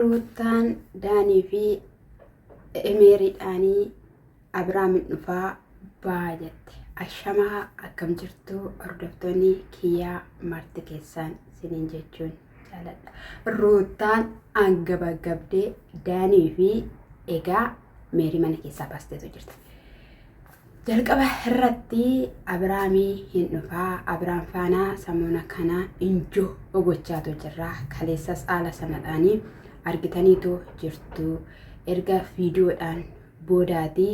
Ruuttaan Daanii fi Meeriidhaanii Abiraamin dhufaa baa jette. Ashamaa akkam jirtu hordoftoonni kiyyaa marti keessaan isiniin jechuun jaaladha. Ruuttaan angabagabdee Daanii fi egaa Meerii mana keessaa baasteetu jirti. Jalqaba irratti Abiraamii hin dhufaa. Abiraam faanaa samoona kana injoo gochaatu jirra. Kaleessas haala sanadhaanii argitaniitu jirtu. Erga viidiyoodhaan boodaati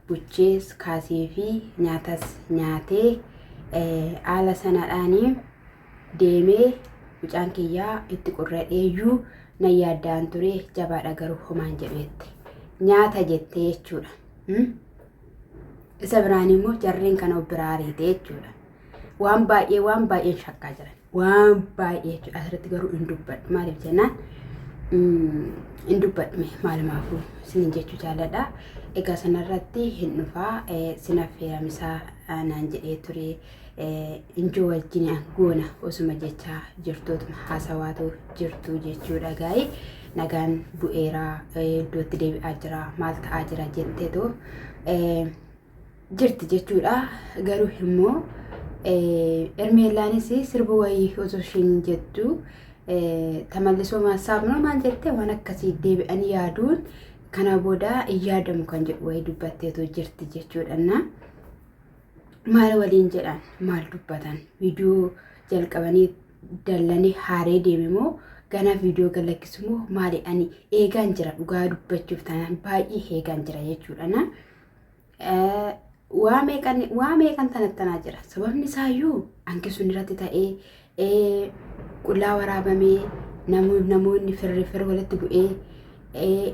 buchees kaasee fi nyaatas nyaatee haala sanadhaanii deemee mucaan kiyyaa itti qurradheeyyuu nan yaaddaan ture jabaadha garuu homaan jedhu jette. Nyaata jettee jechuudha. Isa biraan immoo jarreen kana of biraa ariite jechuudha. Waan baay'ee waan baay'een shakkaa jiran. Waan baay'ee jechuudha. Asirratti garuu hin dubbadhu. Maaliif jennaan hin dubbadhu maalumaafuu isiniin jechuu jaalladha. Egaa sanarratti hin dhufaa sin affeeramisaa naan jedhee ture. Injoo wajjin goona osuma jechaa jirtuutuma haasawaatu jirtu jechuudha gaa'ii nagaan bu'eera iddootti deebi'aa jira maal ta'aa jira jetteetu jirti jechuudha garuu immoo Ermeellaanis sirba wayii osoo ishiin jettu tamallisoo maasaaf maal jette waan akkasii deebi'anii yaaduun kana booda hin yaadamu kan jedhu wayii dubbatteetu jirti jechuudha. Maal waliin jedhan maal dubbatan viidiyoo jalqabanii dallanii haaree deeme moo ganaa viidiyoo galakkisu moo maali ani eegaan jira dhugaa dubbachuuf taanaan baay'ee eegaan jira jechuudha na waa meeqan waa meeqan tanattanaa jira sababni isaayyuu hanqi sun irratti ta'ee qullaa waraabamee namoonni firri firri walitti bu'ee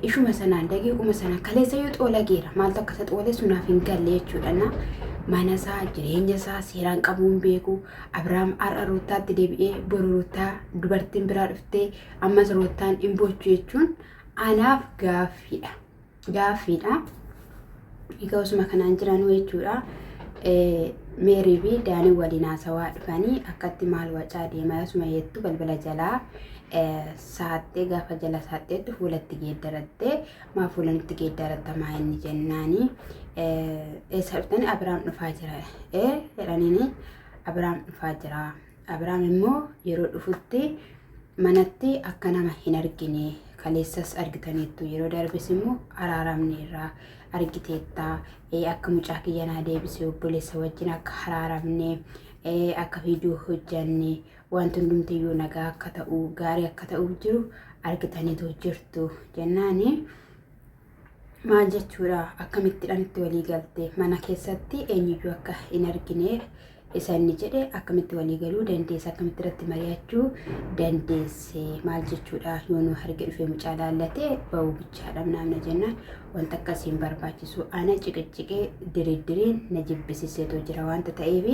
ishuma sanaan daqiiquma sanaan kaleessa yoo xoolageera maaltu akka isa xoole sunaaf hin galle jechuudha na mana isaa jireenya isaa seeraan qabuu hin beeku Abiraam har'a Ruuttaatti deebi'ee boru Ruuttaa dubartiin biraa dhuftee ammas Ruuttaan hin boochu jechuun anaaf gaaffiidha. Gaaffiidha. Egaa osuma kanaan jiranuu jechuudha. Meerii fi Daanii waliin haasawaa dhufanii akkatti maal wacaa deemaa osuma jettu balbala jalaa saaxxee gaafa jala saaxxeettu fuulatti geeddaratte maa fuula nutti geeddaratta maa inni jennaani eessa dhuftanii Abiraam dhufaa jira jedhaniini Abiraam dhufaa jira Abiraam immoo yeroo dhufutti manatti akka nama hin argine kaleessas argitaniittu yeroo darbes immoo araaramneerra argiteetta akka mucaa kiyya naa deebise obboleessa wajjin akka araaramne akka viidiyoo hojjanne wanti hundumtiyyuu nagaa akka ta'u gaarii akka ta'uuf jiru argitaniitu jirtu jennaani. Maal jechuudha akkamittiidhaan itti walii galte mana keessatti eenyuyyuu akka hin argine isa inni jedhe akkamitti walii galuu dandeesse akkamitti irratti mari'achuu dandeesse maal jechuudha yoo nu arge dhufee mucaa laallate ba'uu bichaadha naamna jennaan wanta akkasii hin barbaachisu ana ciqiciqee diriddiriin na jibbisiseetu jira wanta ta'eef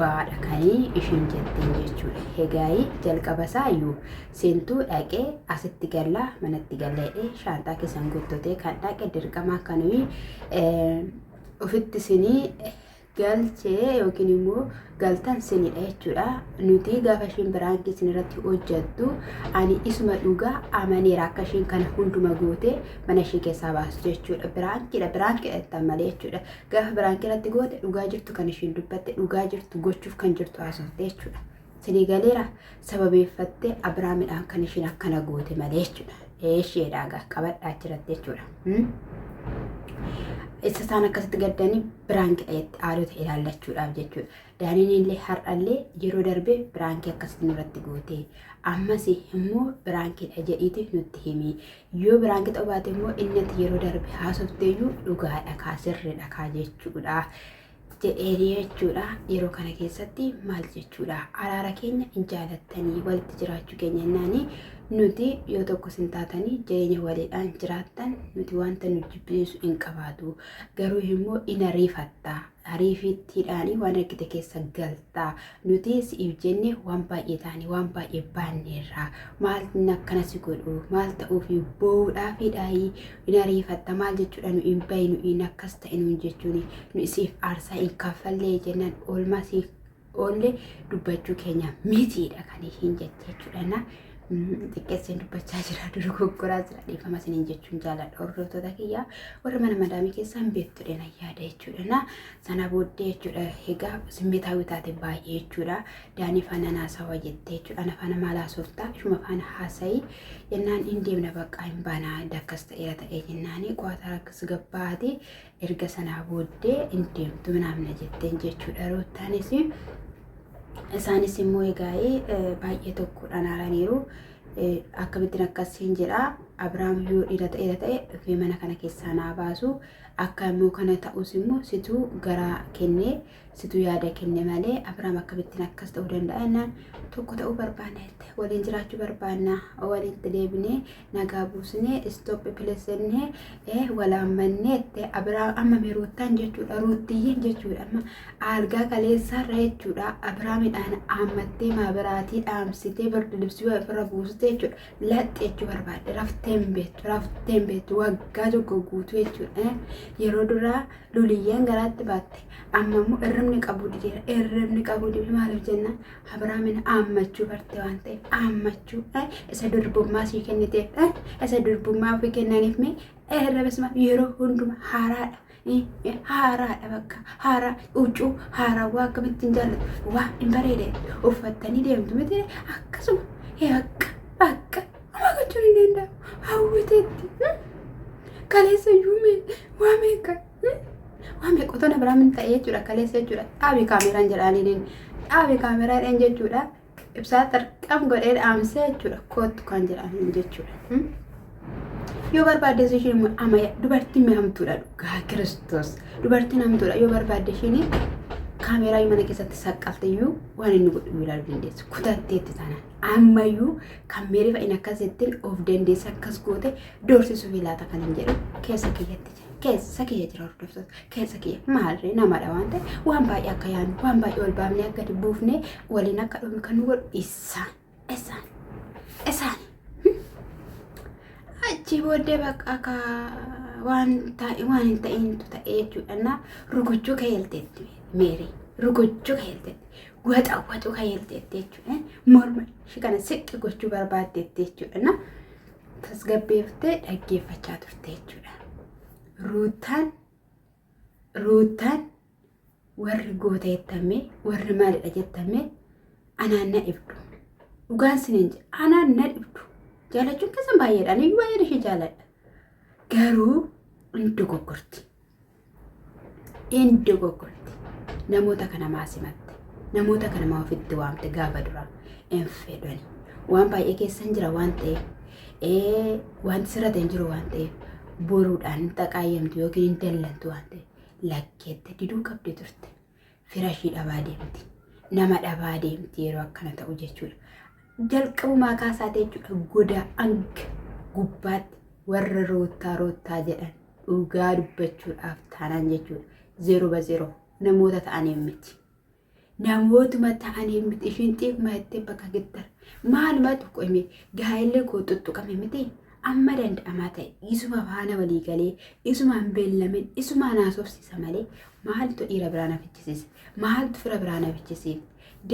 baadha kanii ishiin jetteen jechuudha egaayii jalqaba isaa iyyuu Seentuu dhaqee asitti galla manatti galla jedhee shaanxaa keessan guuttotee kan dhaqe dirqama akka nuyi ofitti sinii galchee yookiin immoo galtan sinidha jechuudha. Nuti gaafa isheen biraankii isin irratti hojjettu ani isuma dhugaa amaneera akka isheen kana hunduma goote mana ishee keessaa baastu jechuudha. Biraankiidha biraankiidha jettan malee jechuudha. Gaafa biraankii irratti goote dhugaa jirtu kan isheen dubbatte dhugaa jirtu gochuuf kan jirtu haasofte jechuudha. Sinii galeera sababeeffattee Abiraamidhaan kan ishiin akkana goote malee jechuudha. Eesheedhaa gaa qabadhaa achirratti jechuudha. Isa isaan akkasitti gaddanii biraankidha jette haalota ilaallachuudhaaf jechuudha. Daaniin illee har'allee yeroo darbe biraankii akkasitti nurratti goote. Ammas immoo biraankiidha jedhiiti nutti himi. Yoo biraankii ta'uu baate immoo inni ati yeroo darbe haasofteeyyuu dhugaadha kaa sirriidha kaa jechuudha. Jedheeni jechuudha. Yeroo kana keessatti maal jechuudha? Araara keenya hin jaalattanii walitti jiraachuu keenya jennaani nuti yoo tokko isin taatanii jireenya waliidhaan jiraattan nuti wanta nu jibbisiisu hin qabaatu. Garuu immoo in ariifatta. Ariifittiidhaanii waan argite keessa galta. Nuti si'iif jenne waan baay'ee taane waan baay'ee baanneerra. Maal akkana si godhu maal ta'uufi boo'uudhaafi dhaayii in ariifatta maal jechuudha nu hin bahi nu hin akkas ta'e nuun jechuun nu isiif aarsaa hin kaffallee jennaan oolmaa siif oolle dubbachuu keenya mitiidha kan ishiin jette jechuudha. Na Xiqqeesseen dubbachaa jira, dogoggoraa jira, dhiifama isiniin jechuun jaaladha. Hordoftoota kiyya warra mana madaamii keessaa hin beektu dhena yaada jechuudha. Na sana booddee jechuudha egaa simmeetaawwi taate baay'ee jechuudha. Daanii faana naasawa jettee jechuudha. Ana faana maal haasoftaa ishuma faana haasayi jennaan hin deemna bakka hin baanaa akkas ta'eera ta'ee jennaani qo'ataa akkas gabbaate erga sanaa booddee hin deemtu minaamna jetteen jechuudha. Ruuttaanis isaanis immoo egaa baay'ee tokkodhaan haaraniiru. Akkamittiin akkasiin jedha Abiraam yoo dhiira ta'eera ta'e dhufee mana kana keessaa naa baasu akka immoo kana ta'us immoo situu garaa kennee situ yaada kenne malee Abiraam akkamittiin akkas ta'uu danda'a jennaan tokko ta'uu barbaanna jette waliin jiraachuu barbaanna walitti deebinee nagaa buusnee stop please jennee walaammannee jette Abiraam amma mee Ruuttaan jechuudha Ruuttiyyeen jechuudha amma Aalgaa kaleessaarra jechuudha Abiraamidhaan aammattee maabiraatii dhaamsitee birdilibsii ofirra buustee jechuudha laxxi jechuu barbaadde raftee hin beektu raftee hin beektu waggaa tokko guutuu jechuudha yeroo duraa luliyyeen garaatti baatte amma immoo irribni qabuu dideera irribni qabuu dide maaliif jennaan Abiraamin aammachuu barte waan ta'eef aammachuu isa durbummaa sii kenniteef isa durbummaa ofii kennaniif mee irribisma yeroo hunduma haaraadha haaraadha bakka haaraa huccuu haarawaa akkamittiin jaallatu waa hin bareede uffattanii deemtu miti akkasuma akka akka homaa gochuun hin danda'amu hawwiteetti kaleessa iyyuu mee waa meeqa waa meeqa otoo na biraa min ta'ee jechuudha kaleessa jechuudha dhaabi kaameraan jedhaaniin dhaabi kaameraan jechuudha ibsaa xarqam godhee dhaamsee jechuudha kootu kan jedhaaniin jechuudha. Yoo barbaadde isheen immoo amaya dubartiin mee hamtuudha dhugaa kiristoos dubartiin hamtuudha yoo barbaadde isheen kaameeraa mana keessatti saqqalte iyyuu waan inni godhu ilaaluu dandeessu kutatteetti taanaan ammayyuu kan meerii fa'in akkas jettiin of dandeesse akkas goote doorsisuuf laata kan hin jedhu keessa kiyyatti jira keessa kiyya jira hordoftoota keessa kiyya maalree namadha waan ta'e waan baay'ee akka yaadnu waan baay'ee ol baafnee akka gadi buufnee waliin akka dhumnu kan nu godhu isaan isaan isaan achi booddee bakka akka waan ta'e waan hin ta'intu ta'e jechuudha na rukuchuu kayeelteetti meerii rukuchuu kayeelteetti waxawwaxuu kayeelteetti jechuudha morma ishii kana siqqi gochuu barbaaddeetti jechuudha na tasgabbeeftee dhaggeeffachaa turte jechuudha. Ruutaan Ruutaan warri goota jettame warri maalidha jettame anaan na dhibdu. Dhugaan siniin jedha anaan na dhibdu. Jaalachuun keessan baay'eedha. Ani iyyuu baay'een ishee jaaladha. Garuu hin dogoggorti. Hin dogoggorti. Namoota kana maa simatte? Namoota kana maa ofitti waamte gaafa duraa? Hin fedhani. Waan baay'ee keessan jira waan ta'eef wanti sirra hin jiru waan ta'eef boruudhaan hin xaqaayyamtu yookiin hin dallantu waan ta'eef lakkeette diduu qabdi turte. Fira ishii dhabaa deemti. Nama dhabaa deemti yeroo akkana ta'u jechuudha. Jalqabumaa kaasaate jechuudha goda hanga gubbaatti warra roottaa roottaa jedhan dhugaa dubbachuudhaaf taanaan jechuudha. Zeeroo ba zeeroo namoota ta'aniif miti. Namootuma ta'aniif miti ishiin xiifuma jettee bakka gittara. Maaluma tokko hime gaa'elli koo xuxxuqame miti amma danda'amaa ta'e isuma faana walii galee isuma hin beellamin isuma naasofsiisa malee maaltu dhiira biraa na fichisiise maaltu fira biraa na fichisiise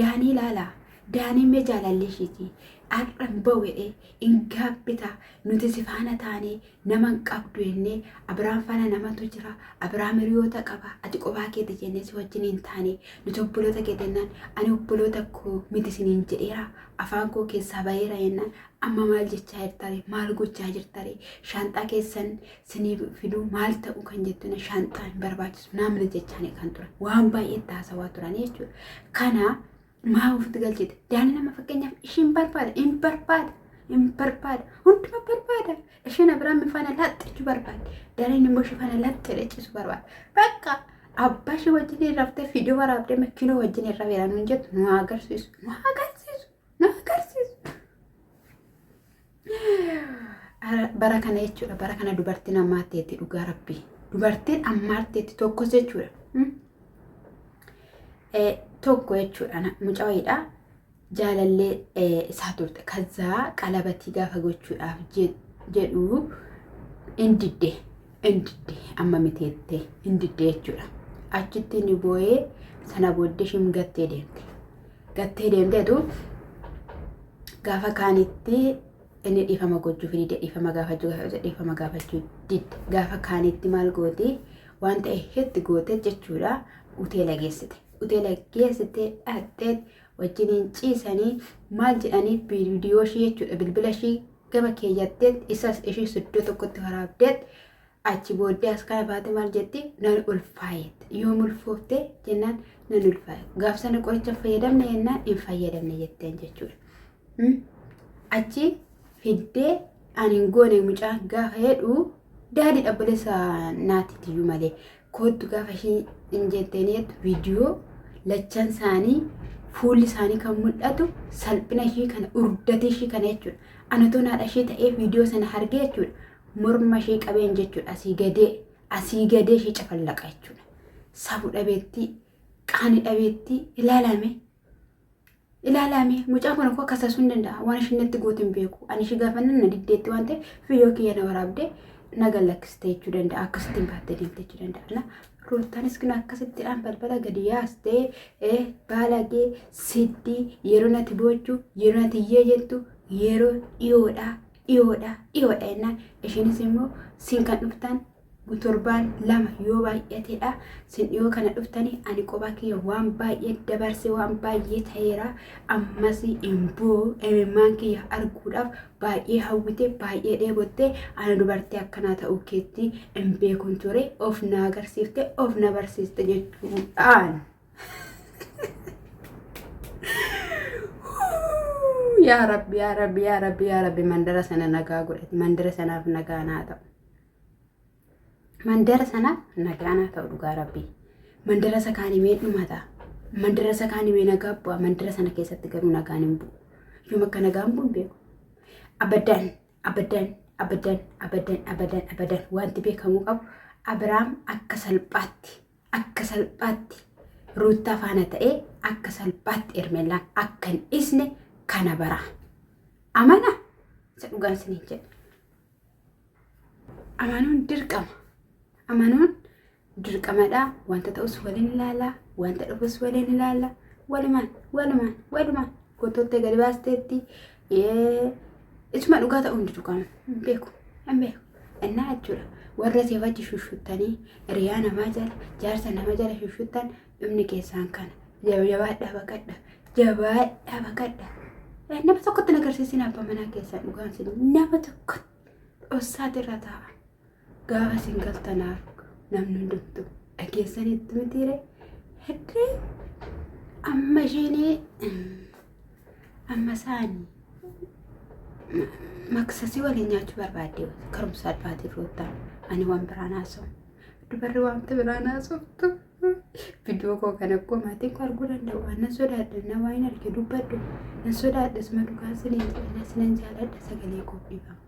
daanii ilaalaa daanii mee jaalalli ishiiti har'a hin ba'u jedhee hin gaabbita nuti si faana taanee nama hin qabdu jennee Abiraam faana namatu jira Abiraam hiriyoota qaba ati qophaa keeti jennee si wajjin hin taane nuti obboloota kee jennaan ani obboloota koo miti isiniin jedheera afaan koo keessaa baheera jennaan amma maal jechaa jirtare maal gochaa jirtare shaanxaa keessan sinii fiduu maal ta'u kan jettu shaanxaa hin barbaachisu namni jechaanii kan turan waan baay'ee haasawaa turan jechuudha kana Maa ofitti galchite? Daani nama fakkeenyaaf ishiin barbaada, hin barbaada, hin barbaada, hunduma barbaada. Isheen Abiraam faana laxxichuu barbaadde. Daaniin immoo ishee faana laxxee ciisu barbaada. Bakka abbaa ishee wajjin hin raftee fiidiyoo waraabdee makiinoo wajjin hin rafeera nuun jettu nu haa agarsiisu, nu haa agarsiisu, nu haa agarsiisu. Bara kana jechuudha, bara kana dubartiin ammaatteetti dhugaa rabbii. Dubartiin ammaatteetti tokkos jechuudha. Tokko jechuudha mucaa wayiidha. Jaalallee isaa turte. Kazaa qalabatii gaafa gochuudhaaf jedhu in didde. In didde amma miteette in didde jechuudha. Achitti inni boo'ee sana booddee ishiin gattee deemte. Gattee deemteetu Gaafa kaanitti inni dhiifama gochuuf dide, dhiifama gaafachuu dhiifama gaafachuu didde. Gaafa kaanitti maal goote? Waan ta'e hetti goote jechuudha. Uteela geessite. Uteela geessite dhaqxee wajjiniin ciisanii maal jedhanii viidiyoo ishii jechuudha bilbila ishii gama keeyyattee isas ishii iddoo tokkotti waraabdeet achi booddee as kana baate maal jetti? Nan ulfaayette. Yoom ulfoofte jennaan nan ulfaaye. Gaaf sana qoricha hin fayyadamne jennaan hin fayyadamne jetteen jechuudha. Achi fiddee ani hin goone mucaa gaafa jedhu daadii dhabboleessa naatiitiyyuu malee koottu gaafa ishii hin jetteen jettu viidiyoo lachan isaanii fuulli isaanii kan mul'atu salphina ishii kana urdatii ishii kana jechuudha. Ani otoo haadha ishee ta'ee viidiyoo sana argee jechuudha. Morma ishee qabeen jechuudha asii gadee ishee cafallaqa jechuudha. Sabu dhabeettii qaani dhabeettii ilaalame ilaalame mucaan kun akka kasasuu hin danda'a waan isheen natti goote hin beeku ani ishee gaafannan na diddeetti waan ta'eef viidiyoo kiyya na waraabdee na gallakkiste jechuu danda'a akkasitti hin baattee deemte jechuu danda'a. Ruuttaanis kun akkasittiidhaan balbala gadi yaastee baalagee siddii yeroo natti boochu yeroo natti iyyee jettu yeroo dhiyoodha dhiyoodha dhiyoodha jennaan ishiinis immoo sin kan dhuftan torbaan lama yoo baay'atedha sin dhiyoo kana dhuftanii ani kophaa kiyya waan baay'ee dabarse waan baay'ee ta'eera ammas hin bu'u imimmaan kiyya arguudhaaf baay'ee hawwite baay'ee dheebotte ana dubartii akkanaa ta'uu keetti hin beekun ture of na agarsiifte of na barsiiste jechuudhaan. Yaa Rabbi yaa Rabbi yaa Rabbi yaa Rabbi mandara sana nagaa godhate mandara sanaaf nagaa naa ta'u. Mandara sanaaf nagaa naa ta'u dhugaa Rabbi. Mandara isa kaan himee dhumata. Mandara isa kaan himee nagaa bu'a. Mandara sana keessatti garuu nagaan hin bu'u. Yoom akka nagaan bu'u hin beeku. Abadan abadan abadan abadan abadan abadan wanti beekamuu qabu Abiraam akka salphaatti akka salphaatti Ruuttaa faana ta'ee akka salphaatti Ermeellaan akka hin dhiisne kana bara. Amana isa dhugaan isiniin jedha. Amanuun dirqama. Amanuun dirqamadha. Wanta ta'us waliin ilaala. Wanta dhufus waliin ilaala. Walumaan walumaan walumaan gottoottee gadi baasteetti. Isuma dhugaa ta'uu hin dirqama. Hin beeku. Hin beeku. Innaa jechuudha. Warra siif achi shushuttanii hiriyaa namaa jala jaarsa nama jala shushuttan dhumni keessaan kana. Jabaadhaa baqadha. Jabaadhaa baqadha. Nama tokkotti hin agarsiisin abbaa manaa keessan dhugaan sin nama tokkotti dhossaati irra taa'a. Gaafa isin galtanaaf namni hundumtu dhageessanitti mitiire heddee amma isheen amma isaanii maksasii waliin nyaachuu barbaadde karumsa salphaatiin ruuttaa ani waan biraan haasa'u dubarri waanta biraan haasoftu. Viidiyoo koo kana akkoo maatiin koo arguu danda'u. Waan nan sodaadha na waan hin arge dubbadhu. Nan sodaadha suma dhugaa siniin jedha sinan jaaladha sagalee koof dhiifama.